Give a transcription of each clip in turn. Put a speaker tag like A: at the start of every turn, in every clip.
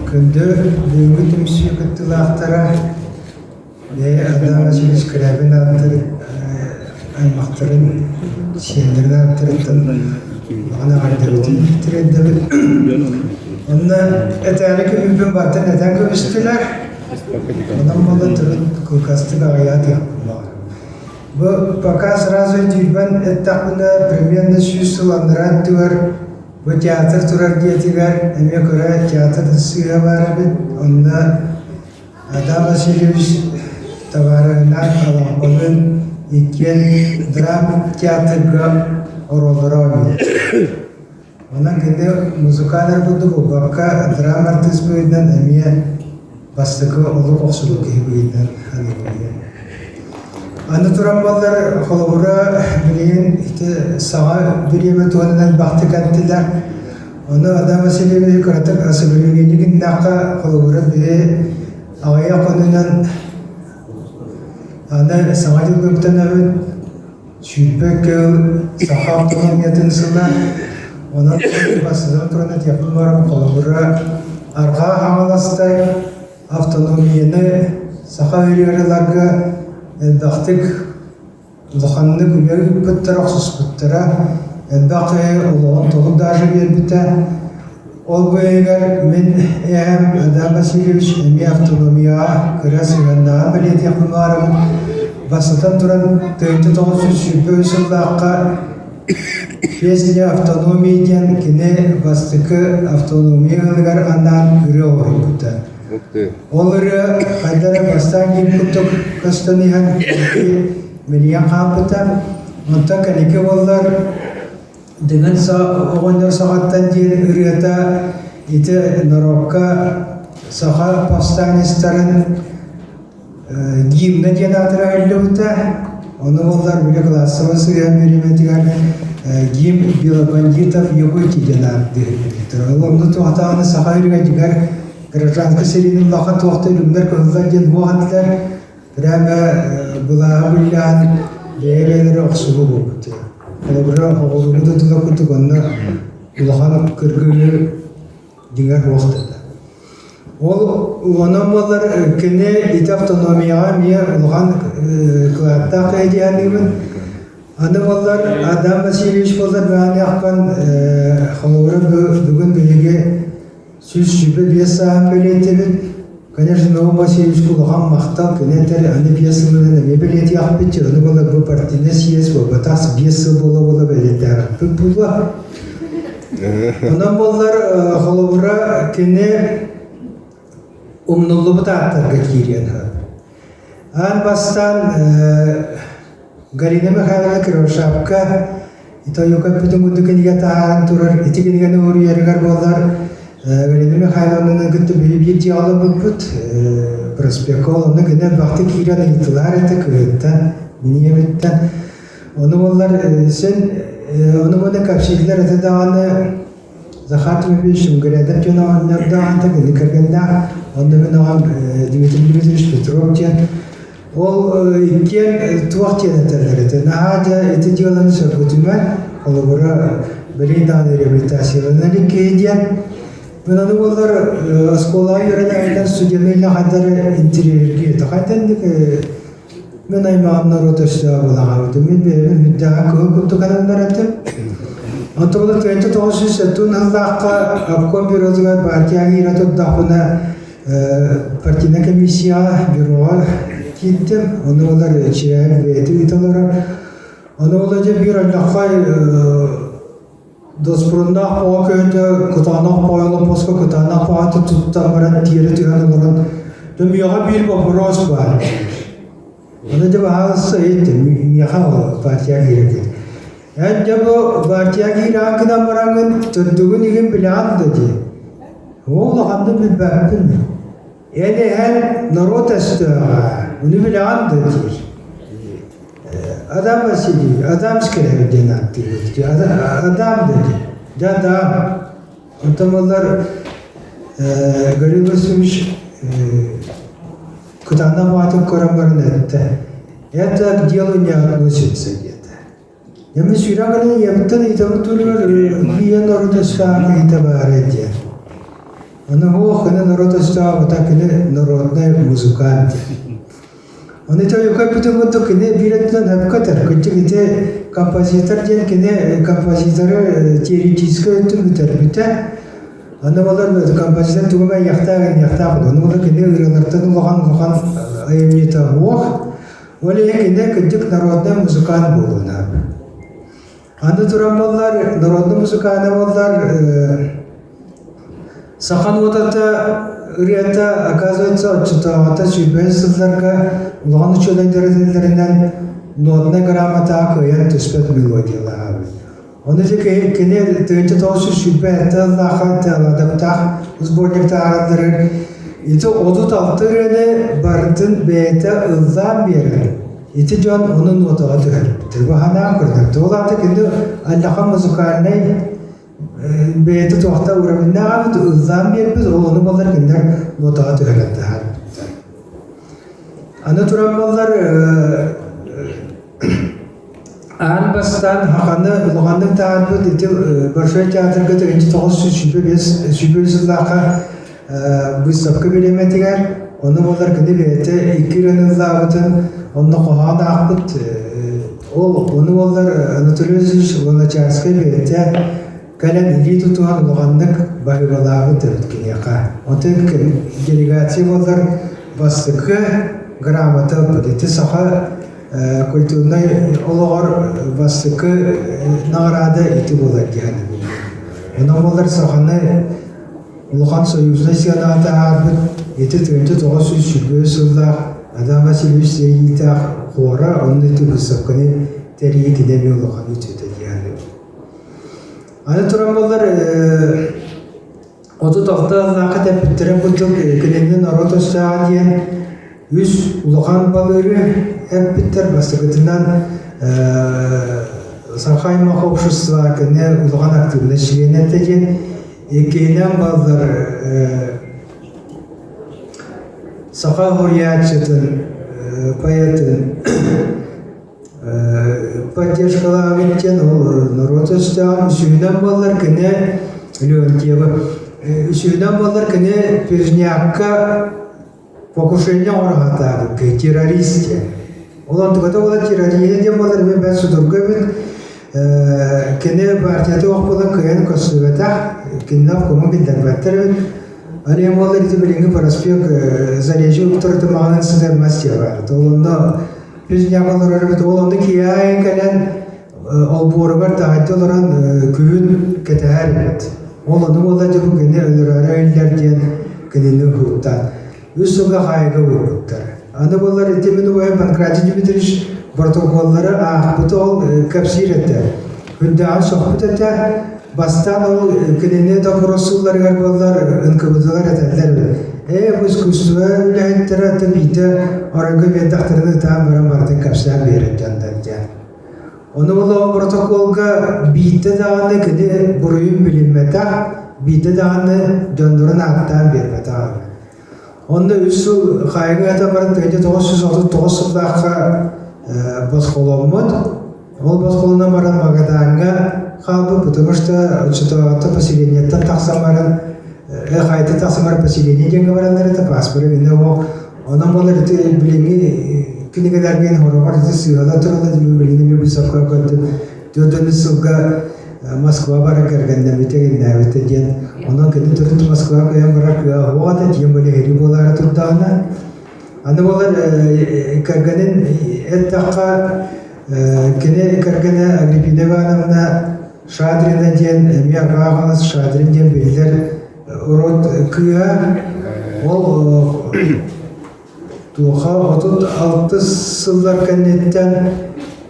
A: Күндү бүгүҥҥү түмсүү кыттыылаахтара, бэйэ Адам Васильевич Скрябин ааттарын, аймахтарын, сиэннэрин ааттарыттан улахан эҕэрдэбитин тириэрдэбит. Онно этээри күммүппүн бартан этэн кэбистилэр. Онон буолан төрүт кылгастык аҕыйаатыахпын баҕарабын. Бу пока сразу өйдүүрбэн эттэхпинэ, примерно 100 сыл анараа өттүгэр бу театр турар дьиэтигэр эмиэ кыра театр сыыһа баар эбит. Онно Адам Васильевич табаарыһынаан Алампалыын иккиэн драм театрга оруоллара оонньуур. Онон кини музыкант эрэ курдук буолбакка, драм артыыс быһыытынан эмиэ бастакы олук охсубут киһи быһыытынан аныыбын. Аны туран буоллар, холобура, билигин ити саҥа бириэмэ туһунан элбэхтик эттилэр. Ону Адам Васильевич кыратык современник гыннахха, холобура, биһи аҕыйах хонунан аны Саҥа дьылга үктэнэбит. 22 саха автономиятын сыла. Онон бастатан туран этиэхпин баран, холобура, Арҕаа Хаҥаластай автономияны саха ырыарыларга элбэхтик улаханнык үлэ ыыппыттара, охсуспуттара, элбэх киһи олоҕун толук даже биэрбитэ. Ол быыһыгар мин эһэм Адам Васильевич эмиэ автономияҕа кыра сыһыаннааҕын бэлиэтиэхпин баҕарабын. Бастатан туран, 1923 сыллаахха «Песня автономии» диэн кини бастакы автономия ыалыгар анаан ырыа оҥорбута. Ол ырыа хайдах эрэ бастаан киин курдук көстөн иһэн мэлийэн хаалбыта. Онтон кэнники буоллар Дыгын оҕонньор саҕаттан диэн ырыата ити норуокка саха повстанецтарын гимна диэн аатыра иһиллибитэ. Ону буоллар били классовай сыһыан бириэмэтигэр гимн белобандитов Якутии диэн ааттыыр. Ол онно туохтааҕыны саха үрүҥэтигэр гражданскай сэриини улахан туохта үрүҥнэр кыһыллар диэн муох этилэр. Прямо былааҕы биллээн бэйэ-бэйэлэрэ охсуһуу буолбут. Холобура, оҕолору да тула курдук онно улахан кыргыһыы дьиҥэр суох да. Ол онон буоллар кини ити автономияҕа эмиэ улахан кылааттаах киһи дии саныыбын. Аны буоллар Адам Васильевич буоллар бааньахпын холобура бүгүн биһиги 125 сааһын бэлиэтибит. Конечно, Наум Васильевичка улахан махтал, кини этэр, аны 5 сылынан эмиэ бэлиэтиэхпит, ону буолар бу партийнай съезд буолбатах, 5 сыл буола-буола бэлиэтээбиппит буолуо. Онон буоллар, холобура, кини умнуллубут ааттарга киириэн сөп. Аан бастаан Галина Михайловна Кривошапка Тойука эппитин курдук кинигэ таһааран турар. Ити кинигэни уруйарыгар буоллар Галина Михайловнаны кытта биир дьиэҕэ олорбуппут. Проспекка ол онно кини элбэхтик киирэн ыйытылаһар этэ кыһыттан, мин ийэбиттэн. Ону буоллар син ону маны кэпсииллэр этэ даҕаны Захар Тимофеевич Шунгрядов диэн оҕонньордоох этэ, кини кэргэннээх. Онно мин аҕам Дмитрий Дмитриевич Петров диэн Ол иккиэн туох диэн этэллэр этэ, наһаа дьэ ити дьыаланы сөргүтүмэ, холобура, билигин даҕаны реабилитацияланар киһи диэн. Мин ону буоллар оскуолаҕа үөрэнэ студенныйла хайдах эрэ интириэһиргии хайдах мин аймаҕым норуот өстөөҕө булаҕабытым. Мин бэйэбин үрдээҕи кыһыл курдук ананнар этим. Онтон була 1970 сыллаахха обком бюротугар партия киирэ турдахпына партийнай комиссияҕа бюроҕа киирдим. Ону олор чирээн бэйэтэ ыыта олорор. Ону ол дьэ биир оллоххой доспуруннаах оҕо көһүнтэ кытаанах поойолоппоско кытаанах поҕаты туттан баран тиэрэ түһэн олорон дьэ миэхэ биир боппуруос баар. Ону дьэ баһаалыста ыйыттым миэхэ ол партия киирэр Эн дьэ бу партия киирэҕин гынан бараҥҥын төрдүгүн игин билэҕин да дии. Ол улаханнык билбэппин. Эн эһэн норуот өстөөҕө, ону билэҕин да диир. Адам Васильевич, Адам Скрябин диэн ааттыыбыт. Адам да диир. Дьэ Адам. Онтон буоллар Гаврил Васильевич кытаанах баҕатын көрөн баран эттэ. Это к делу не относится диэтэ. Эми сүрэх гынан ийэбиттэн ыйытабыт туругар ийэн норуот өстөөх киһитэ баара диэн. Ону һуох кини норуот өстөөҕө кини народнай музыкант диэн. Ону ити ойука курдук кини биир өттүнэн сөпкө этэр. Кырдьык ити композитор диэн кини композиторы теоретическай өттүн бүтэрбитэ. Аны буолар композитор тугу эмэ айыахтаах иниэхтээх Ону буолар кини ырыалартан улахан улахан айымньыта суох. Ол иһин кини кырдьык народнай музыкант буолуона. Аны туран буоллар, народнай музыкана буоллар, саха нуотата ырыата, оказывается, оччотооҕута сүүрбэһис сылларга улахан учуонайдар этэллэринэн нотнай грамотаҕа кыайан түспэт мелодиялаах эбит. Ону ити кини 1927 сыллаахха Теладоктаах сборник таһааралларыгар ити 36 ырыаны барытын бэйэтэ ыллаан биэрэр. Ити дьон ону нуотаҕа түһэрбиттэр. Бу санаан көрдөрдө. Ол аата кини аллаха музыкальнай бэйэтэ туохта уровеннаах эбит, ыллаан биэрбит, ол ону баллар кинилэр нуотаҕа түһэрэн таһаарбыттар. Аны туран баллар аан бастаан Хаханы улаханнык таһаарбыт ити Большой театрга 1925 сыллаахха Выставка бириэмэтигэр ону буолар кини бэйэтэ икки ырыаны ыллаабытын онно хоһоон аахпыт. Ол ону буоллар Анатолий Васильевич Луначарскай бэйэтэ кэлэн илии тутуһан улаханнык баһыыбалаабыт эбит киниэхэ. Оттон делегация буоллар бастакы грамота ылбыт. Ити саха культурнай олоҕор бастакы наҕараада ити буолар дии саныыбын. Онон буоллар саханы Улахан союзнай сыанаҕа таһаарбыт ити 1923 сыллаах Адам Васильевич сэриилээх хора онно ити выставканы тэрийии кини эмиэ улахан үтүөтэ диэн. Аны туран буоллар 36 сыллаахха тэппиттэрин курдук кинини норуот өстөөҕө диэн үс улахан балыыры эппиттэр. Бастакытынан Саха аймах общество кини улахан активнай чилиэнэ этэ диэн Иккиһинэн баллар саха уһуйааччытын, поэтын поддержкалаабыт диэн ол норуот өстөөҕүн үсүһүнэн буоллар кини Леонтьева үсүһүнэн буоллар кини Пежнякка покушение оҥоро сатаабыкка террорист диэн. Ол онтуката буолан террориһа диэн буолар эмиэ бэрт судургу эбит. Кини партията суох буолан кыайан көрсүбэтэх, кинини обкому биллэрбэттэр эбит. Арыйан буоллар ити билиҥҥи проспект Заречье уктарыты маҕанын сытар мас дьиэ баар. Ол онно Пизняк олорор эбит. Ол онно киэһэ кэлэн олбуоругар таһырдьа олорон күһүн кэтэһэр эбит. Ол ону буолла дьэ бу кини өлөрөөрү өйүллэр диэн кинини уһуктаан үс сылга хаайыга уурбуттар. Аны буоллар ити мин убайым Панкратий Дмитриевич протоколлары аахпыта ол кэпсиир этэ. Күндээҕин сөхпүт этэ. Бастаан ол кинини допросуулларыгар буоллар НКВД-лар этэллэр эбит. Ээ, бу искусство үлэһиттэрэ аты биирдэ оройго биэрдэхтэринэ ытаан баран барытын кэпсээн биэрэр дьоннор диэн. Ону олоҕу протоколга биирдэ даҕаны кини буруйун билиммэтэх, биирдэ даҕаны дьоннорун ааттаан биэрбэтэх эбит. Онно үс сыл хаайыыга ыытан баран 1939 сыллаахха босхоломмут. Ол босхолонон баран Магадаҥҥа хаалбыт, потому что оччотооҕута поселениеттан тахсан баран хаайыттан тахсан баран поселение диэҥҥэ бараллар этэ, паспоры иннэ ол Онон буолар ити билиҥҥи кинигэлэргэ хороҕор ити сыыһала тураллар билигин эмиэ выставка көрдүм. 4 сылга Москва баран кэргэннэммитэ гиннээбитэ диэн. Онон кини төрүт Москваҕа кыайан барар кыаҕа суох этэ, тем более эһиги буолаары турдаҕына. Аны буолар кэргэнин эттэххэ, кини кэргэнэ Агриппина Ивановна Шадрина диэн эмиэ арҕаа хаҥас Шадрин диэн биллэр Урут кыыһа ол туоха 36 сыллар кэнниттэн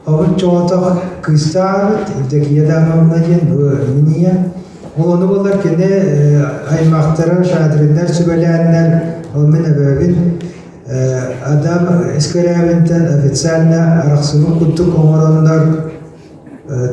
A: хобут чоҕотох кыыстаах эбит Евдокия Адамовна диэн бу мин ийэм. Ол ону буоллар кини аймахтара Шадриннар сүбэлээннэр ол мин эбэбин Адам Искарявинтан официально арахсыбыт курдук оҥороннор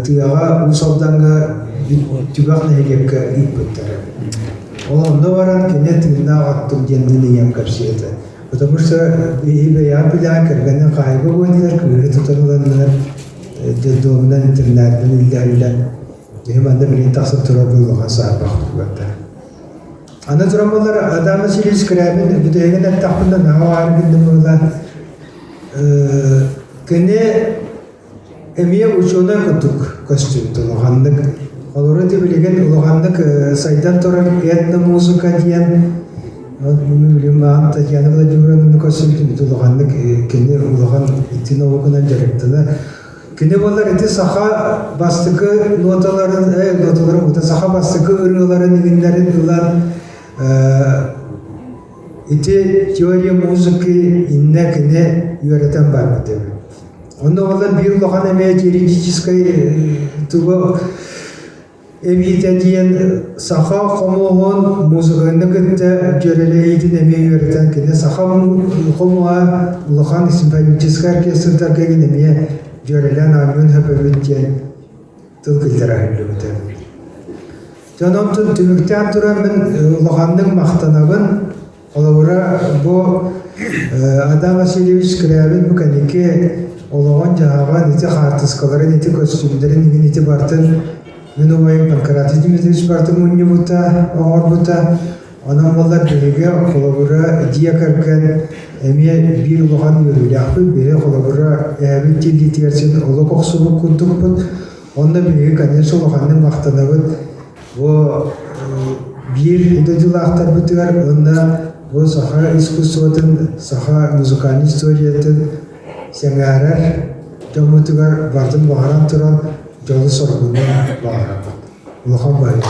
A: тыаҕа Уус Алдаҥҥа түгэх нэһилиэккэ ыыппыттара. Ол онно баран кини тыыннаах оттук диэн мин ийэм кэпсиэтэ. Потому что биһи бэйэҕин билэҕин кэргэнин хаайга буойдулар, кыыһы тутан ыланнар детдомунан интернатынан иллэһэллэр. Киһи манна билигин тахсан турар буоллаҕа саарбах курдуктар. Аны туран буоллар Адам Васильевич Скрябин бүтэһигин эттэхпинэ наһаа баҕар гынным быһыылаах. Кини эмиэ учуонай курдук көстүбүт улаханнык. Олору ити билигин улаханнык сайдан турар этно-музыка диэн билим маҕан Татьяна Владимировна көстүбүт улаханнык кини улахан ити науканан дьарыктанар. Кини буоллар ити саха бастакы ноталарын, ноталарын, саха бастакы ырыаларын иҥиннэрин ылан ити теория музыки иннэ кини үөрэтэн барбыт эбит. Онно буоллар биир улахан эмиэ теоретическай тугу эбиитэ диэн саха хомуһун музыканы кытта дьүөрэлэһиитин эмиэ үөрэтэн кини саха хомуһа улахан симфоническай оркестрдарга эмиэ дьүөрэлээн оонньуон сөп эбит диэн тыл киллэрэ иһиллибитэ. Дьон онтон түмүктээн туран мин улаханнык махтанабын. Холобура, бу Адам Васильевич Скрябин бу кэнники олоҕун-дьаһаҕын, ити хаартыскаларын, ити көстүүмнэрин иһин ити барытын мин убайым Панкратий Дмитриевич барытын мунньубута, оҥорбута. Онон буоллар биһиги холобура дьиэ кэргэн эмиэ биир улахан үөрүүлээхпит. Биһиги холобура эһэбит тиллиитигэр син олук охсубут курдукпут. Онно биһиги, конечно, улаханнык махтанабыт. Бу биир дойдулаахтарбытыгар уонна бу саха искусствотын, саха музыкальнай историятын сэҥээрэр дьоммутугар барытын баҕаран туран дьолу-соргуну баҕарабыт. Улахан баһыйбыт.